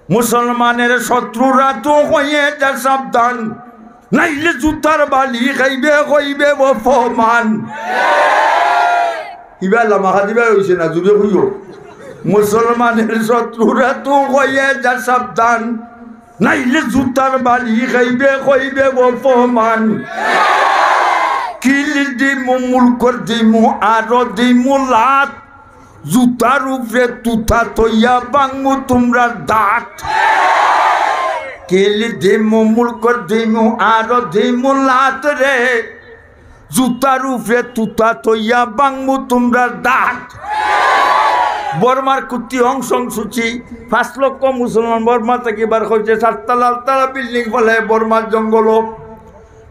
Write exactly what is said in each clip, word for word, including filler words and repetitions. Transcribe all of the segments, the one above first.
মুসলমানের শত্রুরা তো হয়ে যা সাবধান, নাইলে জুতার বালি খাইবে, হইবে অপমান। ইবা লামা খাদিবা হইছে না, জুরে কইও। মুসলমানের শত্রুরা তো হয়ে যা সাবধান, নাইলে জুতার বালি খাইবে, হইবে অপমান। কিল দিমু, মুলকর দিমু, আরো দিমু লাত। জুতার উপরে তুতা থইয়া ভাঙমু তুমরার দাঁত। কিল দিমু, মুলকর দিমু, আরো দিমু লাত রে। জুতার উপরে তুতা থইয়া ভাঙমু তুমরার দাঁত। বর্মার কুত্তি অং সান সুচি, পাঁচ লক্ষ মুসলমান বর্মা থাকি বার করছে, সাততলা আটতলা বিল্ডিং ফালাইয়া বর্মার জঙ্গলো।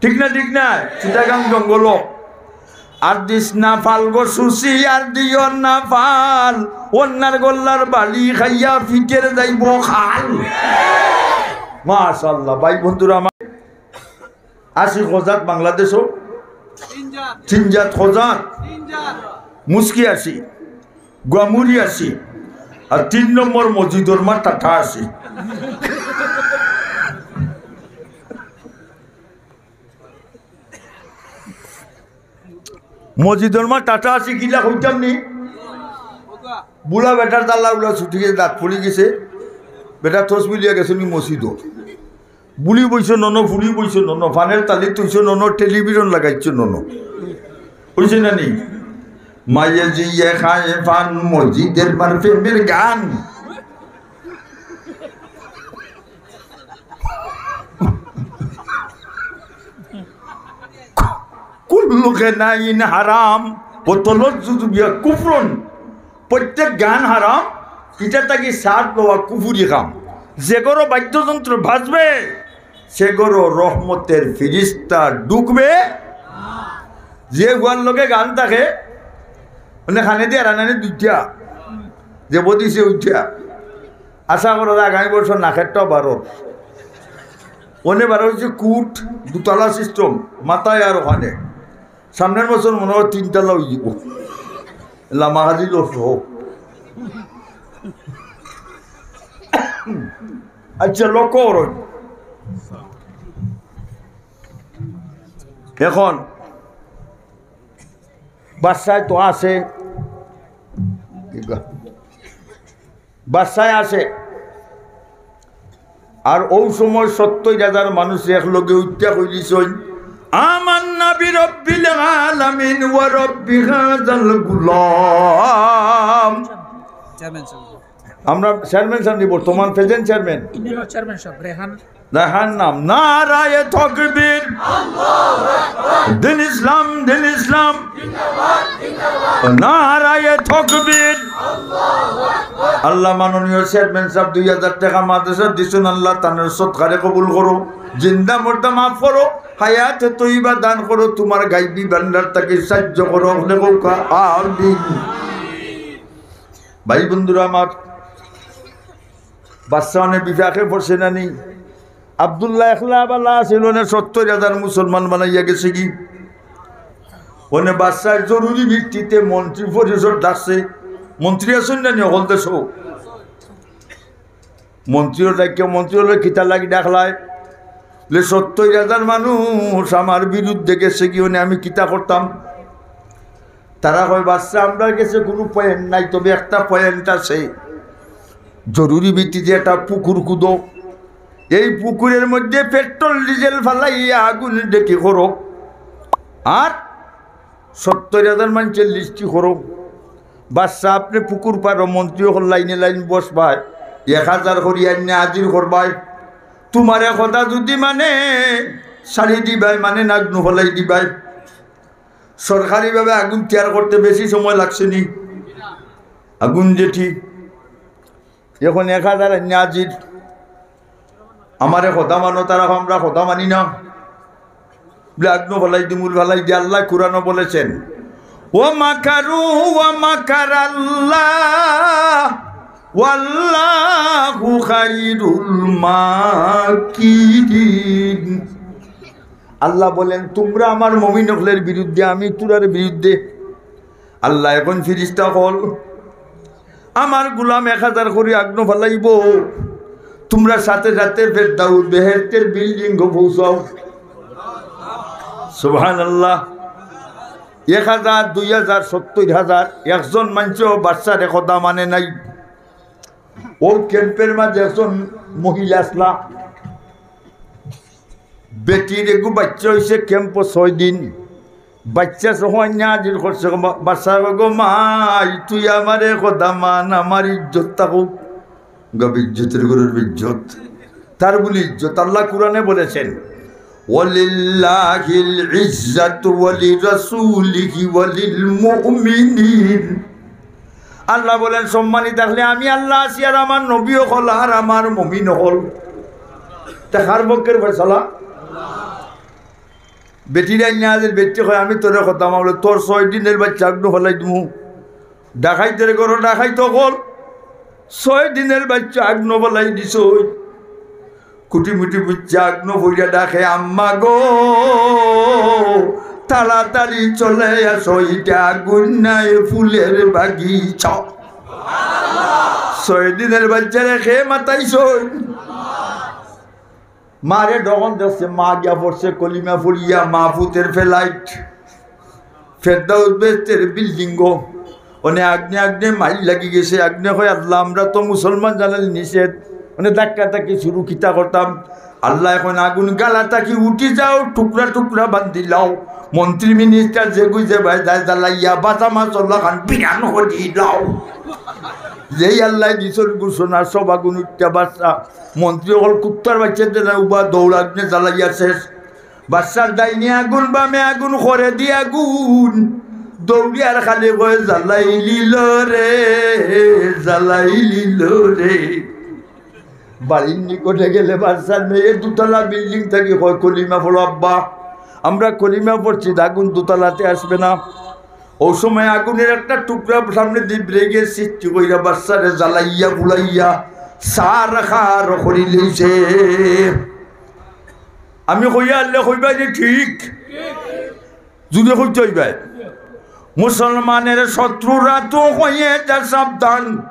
ঠিক না, ঠিক না? চিটাগাং জঙ্গলো। আর দিস না ফাল গো সুচি, আর দিও না ফাল, অন্যার গল্লার বালি খাইয়া ফিটের যাইব খাল। মাশাআল্লাহ, ভাই বন্ধুরা আমার, আছি খোজাত বাংলাদেশো, তিন জাত খোজাত, মুচকি আছি, গুয়ামুরি আছি, আর তিন নম্বর মসজিদর মা টাটা আছি। মসজিদর মা টাটা আছি কিলা কইতাম নি? বুড়া বেটার দাল্লা উলা ছুটি গেছে, দাঁত পড়ি গেছে, বেটা তসবি লিয়া গেছে নি মসজিদো। বুড়ি বইছে নন, ফুড়ি বইছে নন, ফানের তালি তুইছে নন, টেলিভিশন লাগাইছে নন। হইছে না নি? মাইয়ে জিয়ে খায় ফান, মসজিদের মার প্রেমের গান। কুল্লু গিনাইন হারাম, ওয়া তালাজ্জুযু বিহা কুফরুন। প্রত্যেক গান হারাম, ইটা থাকি স্বাদ লওয়া কুফুরি কাম। যে ঘরো বাদ্যযন্ত্র বাজবে, সে ঘরো রহমতের ফিরিস্তা ঢুকবে। যে হুয়ার লগে গান থাকে, মানে খানে দিয়া রানানি দুইটা, যে বদিছে উঠা। আশা করা যায় আগামী বছর নাকেরটাও বারো। অনে বারো হইছে কুট, দুতলা সিস্টেম, মাথায় আর ওখানে। সামনের বছর মনে হয় তিনতলা হয়ে যাব। লামা হাজি লোক সহ। আচ্ছা, লক্ষ্য করো। এখন বাদশায় তো আছে, বাদশায় আছে। আর ওই সময় সত্তর হাজার মানুষ একলগে উঠা কইলিছইন, "আমান্না বিরাব্বিল আলামিন ওয়া রাব্বি হাযাল গুলাম।" চেয়ারম্যান সাহেব। আমরা চেয়ারম্যান সাহেব নি, বর্তমান প্রেজেন্ট চেয়ারম্যান। ইনি হলো চেয়ারম্যান সাহেব, রেহান। রেহান নাম। নারায়ে তাকবীর। দিন ইসলাম, দিন ইসলাম। নারায়ে তাকবীর। আল্লাহ, মাননীয় চেয়ারম্যান সাহেব দুই হাজার টেকা মাদ্রাসা দিছইন, আল্লাহ তানর সদকারে কবুল করো, জিন্দা মুর্দা মাফ করো, হায়াতে তৈবা দান করো, তুমার গাইবি ভান্ডার থাকি সাহায্য করো, হকলে কউক্কা আমিন। ভাই বন্ধুরা আমার, বাদশা অনে বিপাকে পড়ছে না নি? আব্দুল্লাহ একলা বালা আছিল, অনে সত্তর হাজার মুসলমান বানাইয়া গেছে গি। অনে বাদশায় জরুরি ভিত্তিতে মন্ত্রী পরিষদ ডাকছে। মন্ত্রী আছইন না নি হকল দেশো? মন্ত্রীও ডাকিয়া, মন্ত্রী অকলে কিতার লাগি ডাকলায়? বলে, "সত্তর হাজার মানুষ আমার বিরুদ্ধে গেছে গি, অনে আমি কিতা করতাম?" তারা কয়, "বাদশা, আমরার গেছে কুনু পয়েন্ট নাই, তবে একটা পয়েন্ট আছে। জরুরি ভিত্তিতে একটা পুকুর খুদো, এই পুকুরের মধ্যে পেট্রোল ডিজেল ফালাইয়া আগুন ডেকে করো, আর সত্তর হাজার মানুষের লিস্টি করো।" বাদশা, আপনে পুকুর পারো, মন্ত্রী অকল লাইনে লাইন বসবায়, এক হাজার করি আইন্না হাজির করবায়। তুমার এ কথা যুদি মানে, ছাড়ি দিবায়, মানে না, আগুন ফালাই দিবায়। সরকারিভাবে আগুন তৈয়ার করতে বেশি সময় লাগছে নি? আগুন যেটি এখন এক হাজার আইন্না হাজির। আমারে কথা মানো, তারা কয়, "আমরা কথা মানি না।" বলে, "আগুন ফালাই দিমু, ফালাই দি।" আল্লায় কুরআনো বলেছেন, "ওয়া মাকারু ওয়া মাকারাল্লাহ ওয়াল্লাহু খাইরুল মাকিরিন।" আল্লাহ বলেন, "তুমরা আমার মুমিন অকলর বিরুদ্ধে, আমি তুরার বিরুদ্ধে।" আল্লাহ এখন ফিরিস্তা অকল, "আমার গুলাম এক হাজার করি আগুন ফালাইবো, তুমরা সাথে সাথে ফেরদাউস বেহেশতের বিল্ডিংও পৌঁছাও। সুবহানাল্লাহ। এক হাজার, দুই হাজার, সত্তইর হাজার, একজন মানষেও বাচ্চার কথা মানে নাই। অউ ক্যাম্পর মাঝে একজন মহিলা আছলা, বেটির এগু বাইচ্চা অইছে ক্যাম্পো ছয় দিন। বাইচ্চা সহ আনিয়া হাজির করছে, বা-, বাচ্চা কয়, "গো মাই, তুই আমারে কথা মান, আমার ইজ্জত থাকউক।" গো, ইজ্জতর ঘরর ইজ্জত। তার বুলি ইজ্জত। আল্লাহ কুরআনে বলেছেন, "ওয়ালিল্লাহিল ইজ্জাতু ওয়ালিরাসূলিহি ওয়ালিল মুমিনিন।" আল্লাহ বলেন, "সম্মানিত থাকলে আমি আল্লাহ আছি, আর আমার নবী অকল, আর আমার মুমিন অকল।" তে কার পক্ষর ফয়সালা? বেটির আইনা আজের বেটি কয়, "আমি তোরে কথা মানলে তোর ছয় দিনর বাইচ্চা আগ্নো ফালাই দিমু।" ডাকাইতর ঘরো ডাকাইত অকল, ছয় দিনর বাইচ্চা আগ্নো ফালাই দিছইন। কুটি মুটি বাইচ্চা আগ্নো ফালাই ডাকে, "আম্মা গো, তাড়াতাড়ি চলে আসো, ইটা আগুন নায়, ফুলের বাগিচা।" ছয় দিনর বাইচ্চারে কে মাতাইছইন? মারে ডখন দেখছে, মা গিয়া পড়ছে, কলিমা পড়িয়া, মা পুতের ফ্লাইট, ফেরদাউস বেহেশতের বিল্ডিংও। অনে আগ্নে আগ্নে মাইল লাগি গেছে। আগ্নে কয়, "আল্লাহ, আমরা তো মুসলমান জানাইল নিষেধ।" অনে ধাক্কা ধাক্কি শুরু, কিতা করতাম? আল্লাহ এখন আগুন গালা থাকি উঠি যাও, টুকরা টুকরা বান্ধিলাও। মন্ত্রী মিনিস্টার যেগু যেবায় যায় জ্বালাইয়া, বাজা মাছর লাখান বিরান করিলাও। যেই আল্লাহ দিছইন ঘোষণা, সব আগুন উঠিয়া বাচ্চা। মন্ত্রী অকল কুত্তার বাইচ্চা যেলা উবা দৌড়, আগ্নে জ্বালাইয়া শেষ। বাচ্চার ডাইনে আগুন, বামে আগুন, করেদি আগুন। দৌড়িয়া আর খালি কয়, "জ্বালাইলিলো রে, জ্বালাইলিলো রে।" বাড়ির নিকটে গেলে বাচ্চার মেয়ে দুতলা বিল্ডিং থাকি কয়, "কলিমা পড়ো আব্বা।" আমরা কলিমা পড়ছি, আগুন দুতলাতে আসবে না। অউ সময় আগুনের একটা টুকরা সামনেদি ব্রেগের সৃষ্টি কইরা বাচ্চারে জ্বালাইয়া পুড়াইয়া ছারখার করিলাইছে। আমি কইয়া আনলে কইবায় নি ঠিক? জুরে কইতে অইবায়। মুসলমানের শত্রুরা তো হয়ে যা সাবধান,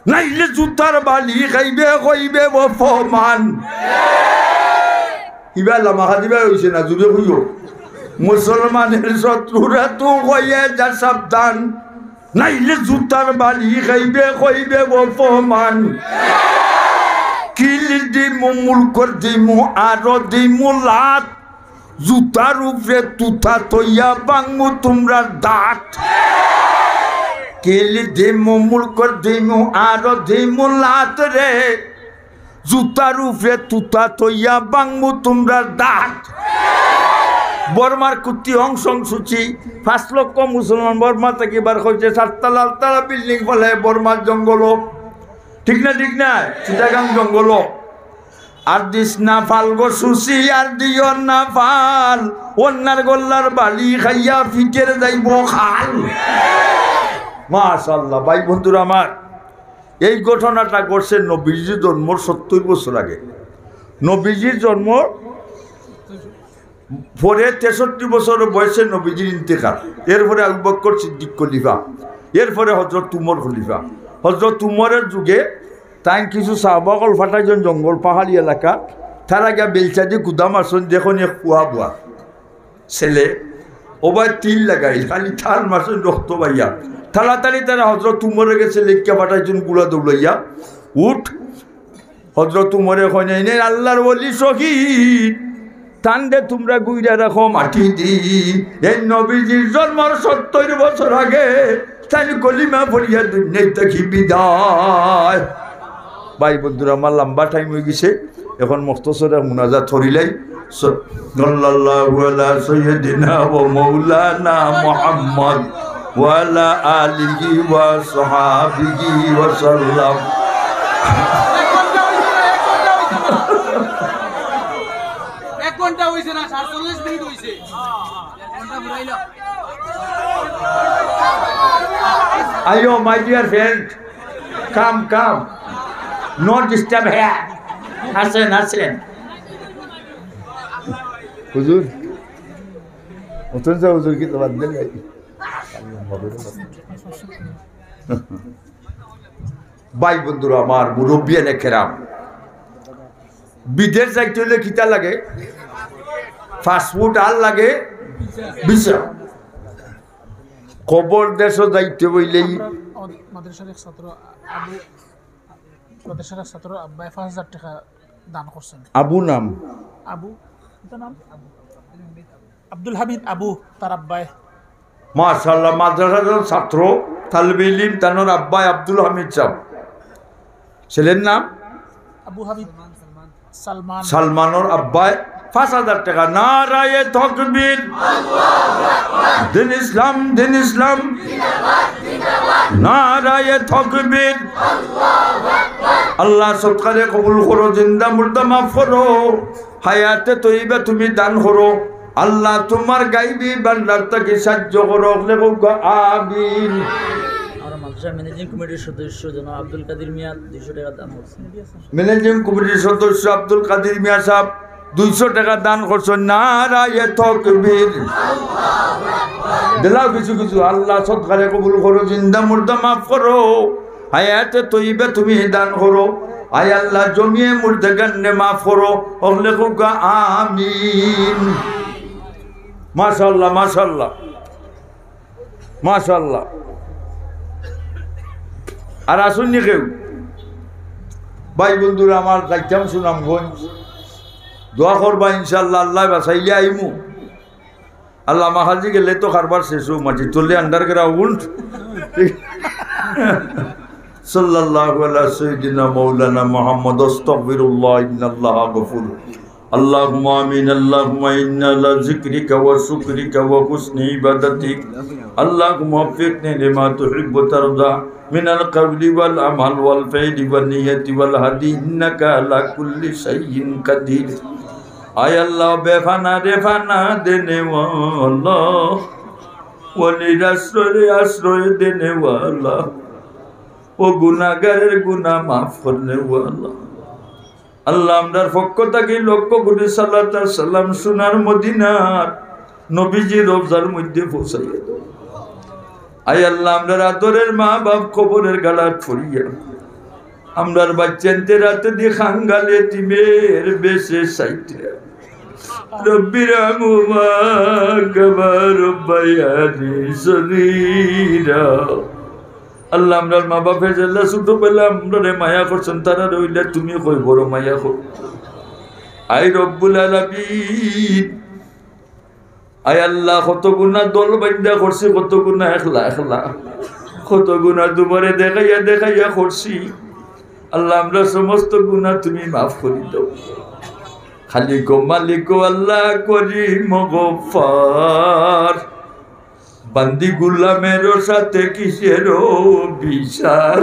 নাইলে জুতার বালি খাইবে, কইবে অপমান। ইবা লামাখা দিবা অইছে না, জুরে কইও। মুসলমানের শত্রুরা তো হয়ে যা সাবধান, নাইলে জুতার বালি খাইবে, কইবে অপমান। কিল দিমু, মুলকর দিমু, আরো দিমু লাত। জুতার উপরে তুতা থইয়া ভাঙমু তুমরার দাঁত। কিল দিমু, মুলকর দিমু, আরো দিমু লাত রে। জুতার উপরে তুতা থইয়া ভাঙমু তুমরার দাঁত। বর্মার কুত্তি অং সান সুচি, পাঁচ লক্ষ মুসলমান বর্মা থাকি বার করছে, সাততলা আটতলা বিল্ডিং ফালাইয়া বর্মার জঙ্গলো। ঠিক না, ঠিক না? চিটাগাং জঙ্গলো। আর দিস না ফাল গো সুচি, আর দিও না ফাল। অন্যার গল্লার বালি খাইয়া ফিটের যাইবো খাল। মাশাআল্লাহ, ভাই বন্ধুরা আমার, এই ঘটনাটা ঘটছে নবীজির জন্মর সত্তইর বছর আগে। নবীজির জন্মর পরে তেষট্টি বছর বয়সে নবীজির ইন্তেকাল। এরপরে আবু বকর সিদ্দিক খলিফা, এরপরে হযরত উমর খলিফা। হযরত উমরের যুগে তাইন কিছু সাহাবা অকল ফাটাইছইন জঙ্গল, পাহাড়ি এলাকা, তারা গিয়া বেলচাদি কুদা মারছইন, দেখইন এক পুয়া বুয়া ছেলে, ওবায় তীর লাগাইল, খালি তাল মারছইন রক্ত বাইয়া। তাড়াতাড়ি তারা হযরত উমরর গেছে লেখিয়া ফাটাইছইন গুলা দৌড়াইয়া, উঠ, হযরত উমরে কইন, "এইন আল্লাহর ওলি শহীদ, তানরে তুমরা গুইরা রাখো মাটিদি।" এই নবীজির জন্মর সত্তইর বছর আগে তাইন কলিমা পড়িয়া দুনিয়া থাকি বিদায়। ভাই বন্ধুরা, আমার লম্বা টাইম অই গেছে, এখন মুখতসর এক মুনাজাত করিলাই। স-, সাল্লাল্লাহু আলা সাইয়্যিদিনা ওয়া মাওলানা মুহাম্মদ ওয়া আলা আলিহি ওয়া সাহবিহি ওয়া সাল্লাম। এক ঘন্টা অইছে না, সাতচল্লিশ মিনিট অইছে। এক ঘন্টা ঘুরাইল। আইও, my dear friend, come, come. No disturb here. আসেন, আসেন। হুজুর, অতন যা হুজুর কি তো বাদ দেন ভাই। ভাই বন্ধুরা আমার, মুরব্বিয়ানে কেরাম, বিদেশ যাইতে অইলে কিতা লাগে? পাসপোর্ট আর লাগে ভিসা। কবর দেশো যাইতে অইলেই আমরা আমাদের মাদ্রাসার এক ছাত্র আবু, মাদ্রাসার এক ছাত্র আব্বায় পাঁচ হাজার টাকা দান করছেন। আবু নাম? আবু, কিতা নাম? আব্দুল হামিদ আবু, তার আব্বায়। মাশাআল্লাহ, মাদ্রাসার ছাত্র, তালিবে ইলিম, তানর আব্বায় আব্দুল হামিদ সাব। ছেলের নাম? আবু হামিদ। সালমান। সালমানর আব্বায় পাঁচ হাজার টাকা। নারায়ে তাকবীর। দিন ইসলাম, দিন ইসলাম। নারায়ে তাকবীর। আল্লাহ সদকারে কবুল করো, জিন্দা মুর্দা মাফ করো, হায়াতে তৈবা তুমি দান করো। আল্লাহ তুমার গাইবি ভান্ডার থাকি সাহায্য করো। হকলে কউক্কা আমিন। আমরা মাদ্রাসা ম্যানেজিং কমিটির সদস্য জনাব আব্দুল কাদির মিয়া দুইশো টাকা দান করছেন। ম্যানেজিং কমিটির সদস্য আব্দুল কাদির মিয়া সাব দুইশো টাকা দান করছেন। নারায়ে তাকবীর। দিলাও কিছু কিছু। আল্লাহ সদকারে কবুল করো, জিন্দা মুর্দা মাফ করো, হায়াতে তৈবা তুমি দান করো। আয় আল্লাহ, জমিয়ে মুর্দেগানরে মাফ করো। হকলে কউক্কা আমিন। মাশাআল্লাহ, মাশাআল্লাহ। মাশাআল্লাহ। আর আছইন নি কেউ? ভাই বন্ধুরা আমার, যাইতাম সুনামগঞ্জ, দোয়া করবা ইনশাআল্লাহ, আল্লায় বাঁচাইলে আইমু। আল্লামা হাজি গেলে তো কারবার শেষ অউ, মাটির তলে underground। সাল্লাল্লাহু আলা সাইয়্যিদিনা মাওলানা মুহাম্মদ, আস্তাগফিরুল্লাহ, ইন্নাল্লাহা গফুর। اللهم آمين. اللهم إنا على ذكرك وشكرك وحسن عبادتك. اللهم وفقني لما تحب وترضى من القول والعمل والفعل والنية والهدي إنك على كل شيء قدير. আয় আল্লাহ, বেফানারে ফানা দেনেওয়ালা, অলির আশ্রয়রে আশ্রয় দেনেওয়ালা, ও গুনাগারের গুনা মাফ করনেওয়ালা। আল্লাহ, আমরার পক্ষ থাকি লক্ষ কোটি সালাত আর সালাম সোনার মদিনার নবীজির রওজার মধ্যে পৌঁছাইয়া দেও। আয় আল্লাহ, আমরার আদরের মা বাপ কবরের গাড়াত পড়িয়া, আমরার বাচ্চাইন্তে রাতে দি কাঙ্গাল এতিমের বেশে চাইতা। رب ارحمهما كما ربياني صغيرا. আল্লাহ, আমরার মা বাপে যেলা ছোটবেলা আমরারে মায়া করছইন, তারারে অইলা তুমি কই বড় মায়া করো। আয় রব্বুল আলামিন, আয় আল্লাহ, কত গুনা দল বাইন্দা করছি, কত গুনা একলা একলা, কত গুনা তুমারে দেখাইয়া দেখাইয়া করছি। আল্লাহ, আমরার সমস্ত গুনা তুমি মাফ করি দেও। খালিক মালিক আল্লাহ করিম গফফার, বান্দি গুলামের সাথে কিসের বিচার?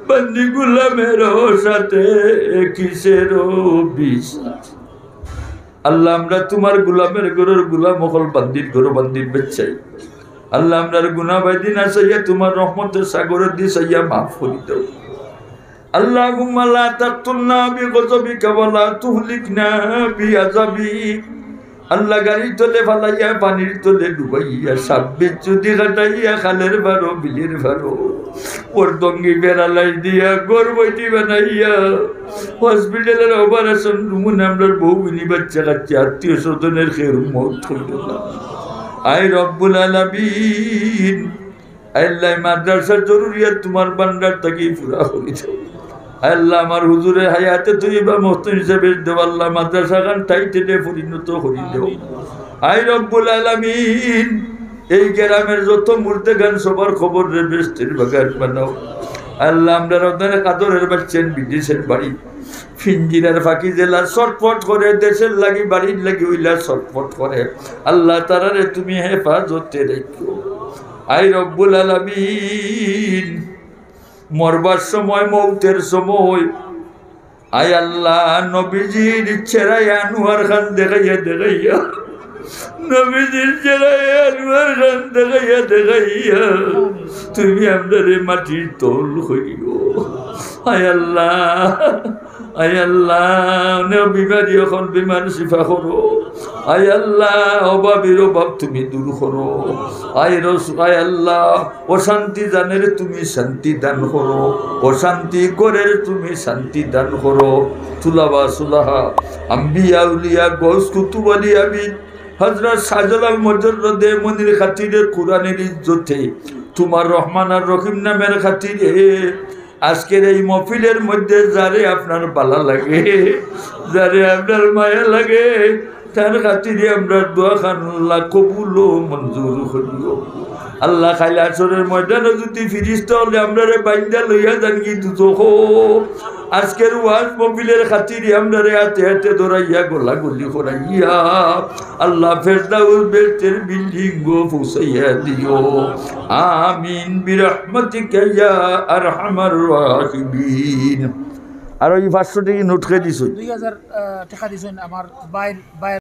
বান্দি গুলামের সাথে কিসের বিচার? আল্লাহ, আমরা তুমার গুলামের ঘরর গুলাম অকল, বান্দির ঘরর বান্দির বাচ্চাই। আল্লাহ, আমরার গুনা বায়দি না চাইয়া তুমার রহমতের সাগরেদি চাইয়া মাফ করি দেও। اللهم لا تقتلنا بغضبك ولا تهلكنا بعذابك. আল্লাহ, গাড়ির তলে ফালাইয়া, পানির তলে ডুবাইয়া, সাপ বিচ্ছুদি কাটাইয়া, খালের পারো, বিলের পারো, অর্ধঙ্গি paralyze দিয়া, ঘর বইটি বানাইয়া, হসপিটালের operation room-ও আমরার বউ বিনি বাচ্চা কাচ্চা, আত্মীয় স্বজনের খের মউত করিও না। আয় রব্বুল আলামিন, আল্লাহ, এই মাদ্রাসার জরুরিয়াত তুমার ভান্ডার থাকি পুরা করি দেও। আল্লাহ, আমার হুজুরে হায়াতে তৈয়বা মহতমিম হিসাবে দেও। আল্লাহ, মাদ্রাসাখান টাইটেলে পরিণত করি দেও। আয় রব্বুল আলামিন, এই গ্রামের যত মুর্দেগান সবার কবররে বেহেশতের বাগান বানাও। আল্লাহ, আমরার অনেক আদরের বাচ্চাইন বিদেশের বাড়ি, পিঞ্জিরার পাখি যেলা ছটফট করে, দেশের লাগি বাড়ির লাগি অইলা ছটফট করে। আল্লাহ, তারারে তুমি হেফাজতে রাখিও। আয় রব্বুল আলামিন, মরবার সময়, মউতের সময়, আয় আল্লাহ, নবীজির চেহারায় আনোয়ার খান দেখাইয়া দেখাইয়া, নবীজির চেহারায় আনোয়ার খান দেখাইয়া দেখাইয়া তুমি আমরারে মাটির তল করিও। আয় আল্লাহ, আয় আল্লাহ, অনেক বিমারি অকল বিমার শিফা করো। আয় আল্লাহ, অভাবীর অভাব তুমি দূর করো। আয় রস-, আয় আল্লাহ, অশান্তি জানের তুমি শান্তি দান করো, অশান্তি ঘরের তুমি শান্তি দান করো। তুলাবা সুলাহা, আম্বিয়া উলিয়া, গৌস কুতুব আলী আবিদ, হযরত শাহজালাল মুজাররদে মনির খাতিরে, কোরআনের ইজ্জতে, তোমার রহমান আর রহিম নামের খাতিরে, আজকের এই মহফিলের মধ্যে যারে আপনার ভালা লাগে, যারে আপনার মায়া লাগে, তার খাতিরে আমরা দোয়া খান আল্লাহ কবুল ও মঞ্জুর করিও। আল্লাহ, কাইল হাশরের ময়দানে যদি ফিরিস্তা অকলে আমরারে বাইন্দা লইয়া যানগি দুজখো, আজকের ওয়াজ মহফিলের খাতিরে আমরারে হাতে হাতে ধরাইয়া গলাগলি করাইয়া আল্লাহ ফেরদাউস বেহেশতের বিল্ডিং গো পৌঁছাইয়া দিও। আমিন বিরহমাতিকা ইয়া আরহামার রাহিমিন। আর ওই পাঁচশো টেকা নোট খেয়ে দিছো। দুই হাজার, আহ, টাকা দিছইন আমার ভাইর, ভাইর